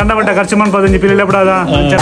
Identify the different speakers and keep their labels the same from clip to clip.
Speaker 1: ಕಂಡಪಟ್ಟ ಖರ್ಚು ಮನ್ಪದ ಒಂಜಿ ಪಿಲಿ ಲೆಪಡಾದ ಅಂಚ.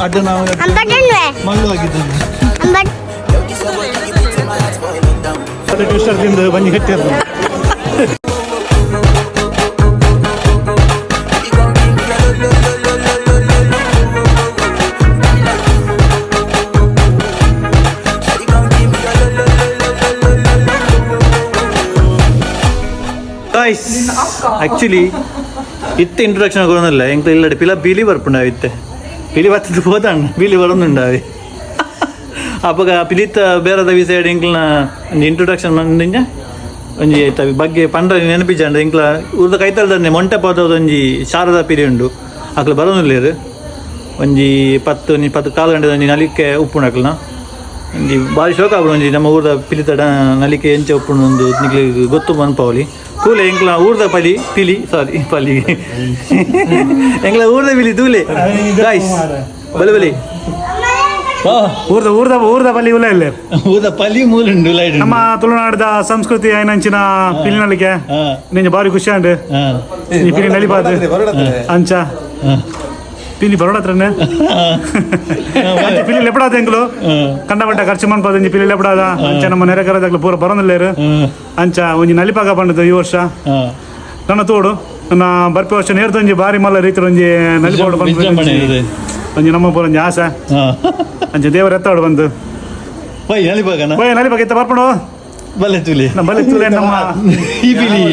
Speaker 2: ಅಡ್ಡ ನಾವು ಮಲ್ಲು ಆಗಿದ್ದು.
Speaker 1: ಟ್ವಿಸ್ಟರ್ ತಿಂದು ಬಂಜಿ ಗಟ್ಟಿ.
Speaker 2: ಗೈಸ್, ಆಕ್ಚುಲಿ ಇತ್ತೆ ಇಂಟ್ರೊಡಕ್ಷನ್ ಕೊರೊಂದಿಲ್ಲ ಎಂಕ್ ಇಲ್ಲಡೆ ಪಿಲ ಬಿಲಿ ಬರ್ಪುಂಡಾವ. ಇತ್ತೆ ಪಿಲಿ ಬತ್ತದ ಹೋದಣ್ಣ ಬಿಲಿ ಬರೊಂದುಂಡಾವೆ. ಅಪಗ ಪಿಲಿತ ಬೇರದ ವಿಷಯ ಎಂಕ್ಲನ ಒಂಜಿ ಇಂಟ್ರೊಡಕ್ಷನ್ ಮಂದಿಂಜ ಒಂಜಿ ಐತ ಬಗ್ಗೆ ಪಂಡ್ರ ನೆನಪಿಜಾಂಡ. ಎಂಕ್ಲ ಊರ್ದ ಕೈತಲ್ದನ್ನೆ ಮೊಂಟೆ ಪದದ ಒಂಜಿ ಶಾರದಾ ಪಿಲಿ ಉಂಡು. ಅಕ್ಲು ಬರೋದಿಲ್ಲೇರು. ಒಂಜಿ ಪತ್ತು ಒಂಜಿ ಪತ್ತು ಕಾಲು ಗಂಟೆ ಒಂಜಿ ನಲಿಕೆ ಉಪ್ಪುಂಡು ಅಕ್ಲನ. ಒಂಜಿ ಬಾರಿ ಶೋಕ ಆಪುಂಡು. ಒಂಜಿ ನಮ್ಮ ಊರ್ದ ಪಿಲಿತಡ ನಲಿಕೆ ಎಂಚ ಉಪ್ಪುಂಡು ಒಂದು ನಿಕ್ಲೆಗ್ ಗೊತ್ತು ಮನ್ಪಾವಲಿ. ತೂಲೆ, ಎಂಕ್ಲ ಊರ್ದ ಪಲಿ ಪಿಲಿ, ಸಾರಿ, ಪಲಿ, ಎಂಕ್ಲ ಊರ್ದ ಪಿಲಿ ತೂಲೆ ಗಾಯ್ಸ್. ಬಲೆ ಬಲೆ.
Speaker 1: ಊರ್ದ ಊರ್ದ ಊರ್ದ ಪಲ್ಲಿ ಉಲ್ಲ ಇಲ್ಲ.
Speaker 2: ಊರ್ದ ಪಲಿ ಮೂಲುಂಡು ಲೈಟ್.
Speaker 1: ನಮ್ಮ ತುಳುನಾಡದ ಸಂಸ್ಕೃತಿ ಐನಂಚಿನ ಪಿಲಿ ನಲಿಕೆ ನಿಂಜ ಬಾರಿ ಖುಷಿ ಆಂಡ್. ಈ ಪಿಲಿ ನಲಿಪಾದ ಅಂಚ ಪಿಲಿ ಬರೋಡ ಹತ್ರನೇ ಅಂಚ ಪಿಲಿ ಲೆಪಡಾದ ಎಂಕ್ಲು ಕಂಡಪಟ್ಟ ಖರ್ಚು ಮನ್ಪದ ಒಂಜಿ ಪಿಲಿ ಲೆಪಡಾದ ಅಂಚ. ನಮ್ಮ ನೆರೆಕರದಾಗ್ಲು ಪೂರ ಬರೋದಿಲ್ಲೇರು. ಅಂಚ ಒಂಜಿ ನಲಿಪಾಗ ಪಂಡದು ಈ ವರ್ಷ ನನ್ನ ತೋಡು ನನ್ನ ಬರ್ಪೆ ವರ್ಷ ನೇರ್ದೊಂಜಿ ಬಾರಿ ಮಲ್ಲ ರೀತಿ ಒಂಜಿ ನಲಿಪಾಡು ಬಂದು
Speaker 2: ವಿಜೃಂಭಣೆ ಇದೆ.
Speaker 1: ಒಂಜಿ ನಮ್ಮ ಪೂರ ಒಂಜಿ ಆಸೆ. ಅಂಚ ದೇವರ ಎತ್ತಾಡು ಬಂದು.
Speaker 2: ಪೈ ನಲಿಪಾಗನ.
Speaker 1: ಓಯ್, ನಲಿಪಾಗ ಇತ್ತ ಬರ್ಪಣು.
Speaker 2: ಬಲೆ ತೂಲೆ.
Speaker 1: ನಮ್ಮ ಬಲೆ ತೂಲೆ ನಮ್ಮ.
Speaker 2: ಈ ಪಿಲಿ.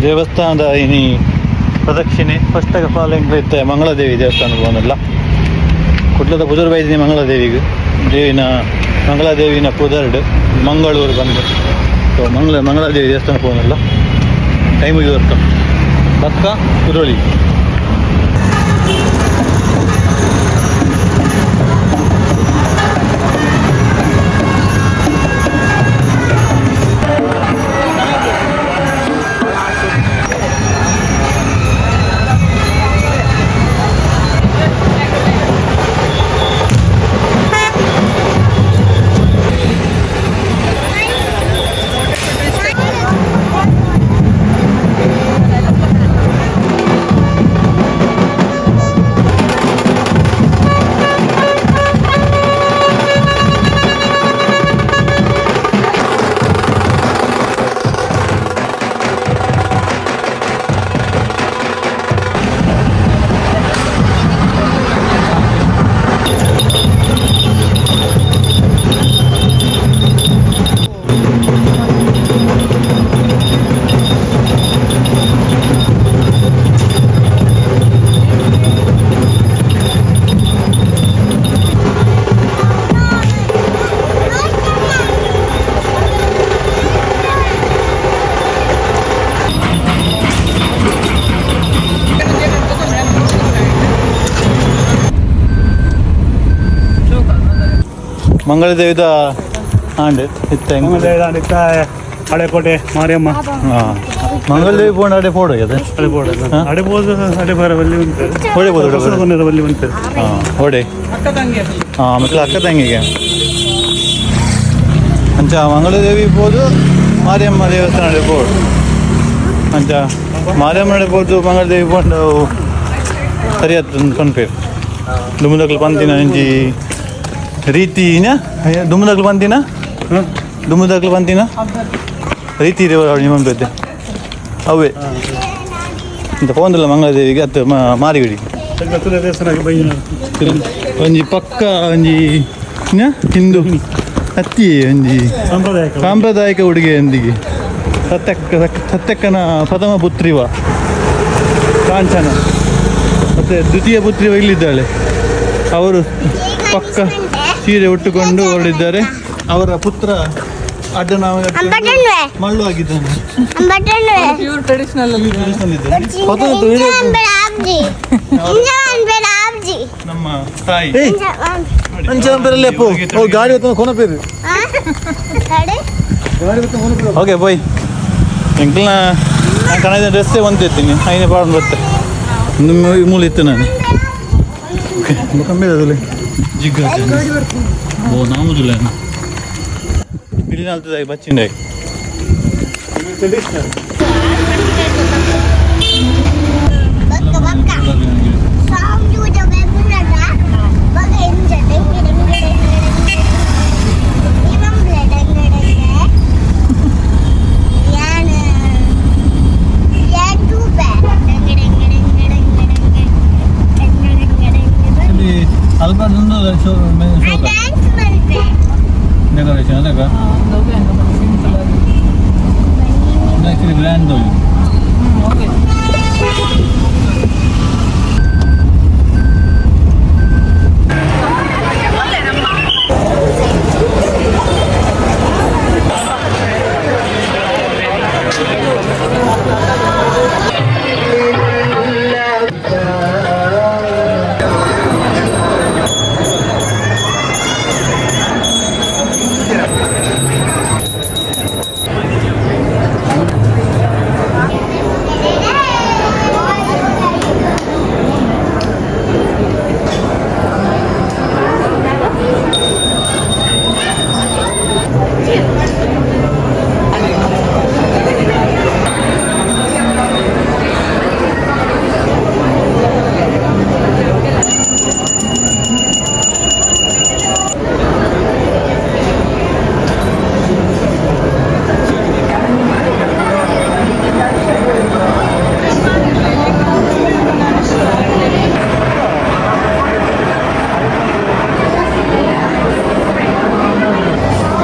Speaker 2: ದೇವಸ್ಥಾನದ ಇನಿ ಪ್ರದಕ್ಷಿಣೆ ಫಸ್ಟ್ ಆಫ್ ಆಲ್ ಇತ್ತೆ ಮಂಗಳದೇವಿ ದೇವಸ್ಥಾನ ಪೋನಲ್ಲ ಕುಡ್ಲದ ಪುದರ್ ಬೈದಿನಿ ಮಂಗಳದೇವಿಗೆ ದೇವಿನ ಮಂಗಳದೇವಿನ ಪುದರ್ಡ್ ಮಂಗಳೂರು ಬಂದು ಸೊ ಮಂಗಳದೇವಿ ದೇವಸ್ಥಾನ ಪೋನಲ್ಲ ಟೈಮಿಗೆ ಬರ್ತ ಬಕ್ಕ ಕುದ್ರೋಳಿ. ಮಂಗಳದೇವಿದ ಆಂಡ್ ಇತ್ತೆ
Speaker 1: ಮಂಗಳದೇವಿದ ಹಳೆಕೋಟೆ ಮಾರಿಯಮ್ಮ.
Speaker 2: ಹಾಂ, ಮಂಗಳದೇವಿ ಪೋಂಡ ಅಡೆ ಪೋಡು ಅದೇ
Speaker 1: ಅಡೆ ಪೋಡು ಅಡೆ ಪೋದು ಅಡೆ ಬರ ಬಲ್ಲಿ ಉಂಟು
Speaker 2: ಹೊಡೆ ಪೋದು
Speaker 1: ಬಲ್ಲಿ ಉಂಟು.
Speaker 2: ಹಾಂ, ಹೊಡೆ. ಹಾಂ, ಮತ್ತೆ ಅಕ್ಕ ತಂಗಿಗೆ ಅಂಚ ಮಂಗಳದೇವಿ ಪೋದು ಮಾರಿಯಮ್ಮ ದೇವಸ್ಥಾನ ಅಡೆ ಪೋಡು ಅಂಚ ಮಾರಿಯಮ್ಮ ಅಡೆ ಪೋದು ಮಂಗಳದೇವಿ ಪೋಂಡು ಸರಿಯಾದ ಪನ್ಪೇರು ದುಮ್ಮದಕ್ಲು ಪಂತಿನ ಅಂಜಿ ರೀತಿನ ದುಮ್ಮದಕ್ಲು ಪಂತಿನ ದುಮ್ಮದಕ್ಲು ಪಂತಿನ ರೀತಿ ನಿಮ್ಮ ಬೇತೆ ಅವೇ ಇಂತ ಪೋಂದಲ್ಲ ಮಂಗಳದೇವಿಗೆ ಅತ್ತ ಮಾರಿಗುಡಿ ಒಂಜಿ ಪಕ್ಕ ಒಂಜಿ ಹಿಂದೂ ಅತ್ತಿ ಒಂಜಿ ಸಾಂಪ್ರದಾಯಿಕ ಉಡುಗೆಯೊಂದಿಗೆ ಸತ್ಯಕ್ಕನ ಪ್ರಥಮ ಪುತ್ರಿವ ಕಾಂಚನ ಮತ್ತು ದ್ವಿತೀಯ ಪುತ್ರಿವ ಇಲ್ಲಿದ್ದಾಳೆ. ಅವರು ಪಕ್ಕ ಸೀರೆ ಉಟ್ಟುಕೊಂಡು ಹೊರಡಿದ್ದಾರೆ. ಅವರ ಪುತ್ರ ಅಡ್ಡನಾಮ ಮಳ್ಳು ಆಗಿದ್ದಾನೆ. ನಮ್ಮ ತಾಯಿ ಓಕೆ ಬಾಯ್ ಎಂಕಲ್ನ ನಾನು ಕಣದ ಡ್ರೆಸ್ಸೇ ಒಂದಿತ್ತೀನಿ ಐನೇ ಪಾಡೊಂದು ಬತ್ತೆ ಮೂಲ ಇತ್ತು ನಾನು. ಓಕೆ ಕಮ್ಮಿ ಅದಲ್ಲ ಜಿಗ್ಗ ಓ ನಾಮುದಿಲ್ಲ. ಪಿಲಿ ನಲ್ತದ ಬಚ್ಚಿಂಡೆ.
Speaker 3: ಬಕ್ಕ ಬಕ್ಕ ಸಾಂಗ್ ಜೂಜ ಬೆಂಬುನದ ಬಗ ಎಂಜ dengue dengue dengue dengue ಇವಂಬ್ಲೆ dengue dengue ಯಾನ ಯಾನ್ ಟೂಬೆ dengue dengue dengue dengue dengue dengue dengue dengue dengue.
Speaker 2: ಅಲ್ಪ
Speaker 3: ಆ ಡ್ಯಾನ್ಸ್ ಮಲ್ಪೆ.
Speaker 2: ಡೆಕೋರೇಷನ್ ಅದಕ್ಕ ಆಕ್ಚುಲಿ ಗ್ರ್ಯಾಂಡ್.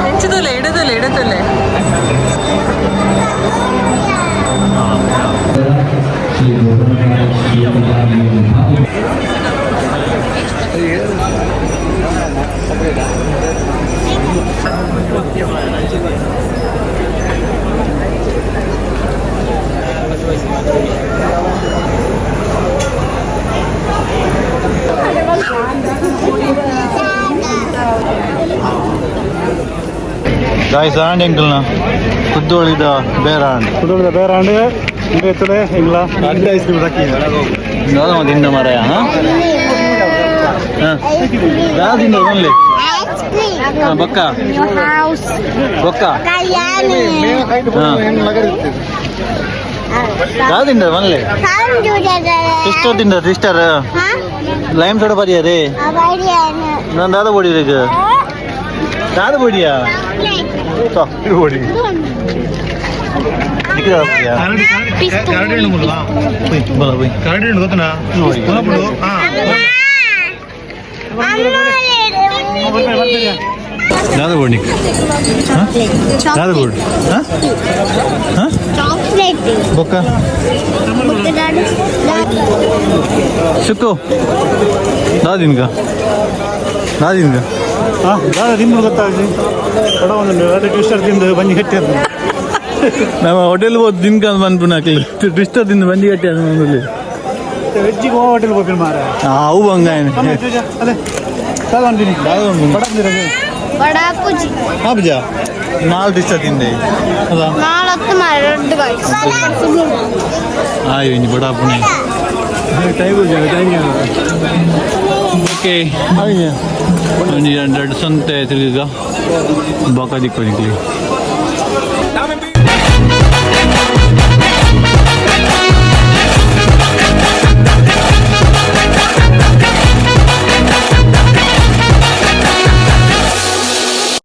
Speaker 4: ಎಂಚದಲ್ಲ ಎಡದಲ್ಲ ಎಡದಲ್ಲೇ.
Speaker 2: ಗಾಯ್ಸ್, ಆಂಡ್ ಎಂಕಲ್ನ ಕುದ್ದೋಳಿದ ಬೇರ ಆಂಡ್.
Speaker 1: ಕುದೋಳಿದ ಬೇರೆ ಆಂಡ್ ಇಂದೇ ಇಂಗ್ಲ.
Speaker 2: ಐಸ್ ಕ್ರೀಮ್ ತಿಂದ ಮಾರಾಯ. ಹಾಂ, ಯಾವ್ದು only?
Speaker 3: Ice cream.
Speaker 2: ಹಾಂ, ಬೊಕ್ಕ?
Speaker 3: ಹೌಸ್.
Speaker 2: ಬೊಕ್ಕ?
Speaker 3: ಕಲ್ಯಾಣಿ.
Speaker 2: ಹಾಂ, ಯಾವ್ದು ತಿಂದ ಒನ್ಲೆ?
Speaker 3: ಸಾಂಗ್ ಜೂಜ.
Speaker 2: ಸಿಸ್ಟರ್ ತಿಂದ, ಸಿಸ್ಟರ್.
Speaker 3: ಹಾ.
Speaker 2: ಲೈಮ್ ಸೋಡಾ ಬರಿಯರೇ.
Speaker 3: ಅವರಿಯಾನ.
Speaker 2: ನಾನು ದಾದ ಬೊಡಿ, ದಾದ ಬೊಡಿಯಾ? ಬೊಡಿ ಬಲ ಬೈ. ದಾದ ಬೋಡಿ, ದಾದ ಬೋಡಿ. ಹಾಂ ಹಾಂ.
Speaker 3: ಚಾಕ್ಲೇಟ್.
Speaker 2: ಬೊಕ್ಕ? ಸುಕ್ಕು, ದಾದಿನ್ಗ ದಾದಿನ್ಗ.
Speaker 1: ಹಾಂ, ದಾದ ತಿಂದು ಗೊತ್ತಾಗಿ ಬಡ ಒಂದು ಎರಡು ಟ್ವಿಸ್ಟರ್ ತಿಂದು ಬಂಜಿ ಗಟ್ಟಿ ಅದು.
Speaker 2: ನಮ್ಮ ಹೋಟೆಲ್ ಹೋದ್ ದಿನ್ಕ ಬಂದ್ಪುನ ಟ್ವಿಸ್ಟರ್ ತಿಂದು ಬಂಜಿ ಗಟ್ಟಿ ಅದು ಬಂದಲ್ಲಿ.
Speaker 1: ವೆಜ್ಜಿಗೆ ಹೋಗೋ ಹೋಟೆಲ್ ಹೋಗ್ತೀನಿ ಮಾರ.
Speaker 2: ಅವು ಬಂಗ.
Speaker 1: ಅದೇ ದಾದ ಅಂತೀನಿ.
Speaker 2: ದಾದ ಉಂಟು.
Speaker 1: ಬಡ ಅಂದಿರ.
Speaker 3: ವಡಾ ಪೂಜಿ.
Speaker 2: ಹಾಂ ಪೂಜಾ, ನಾಲ್ ಟ್ವಿಸ್ಟರ್ ತಿಂದೆ ಅದ.
Speaker 3: ನಾಲ್ಕು ಮರಡು ಗಾಯ್ಸ್.
Speaker 2: ಆಯ್ ಇಂಜಿ ಬಡ ಪುಣೆ. Time okay. ಒಂಜಿ ಎರಡು ಸಂತೆ ತಿರುಗ ಬಾಕ ದಿಕ್ಕು ನಿಕ್ಲಿ.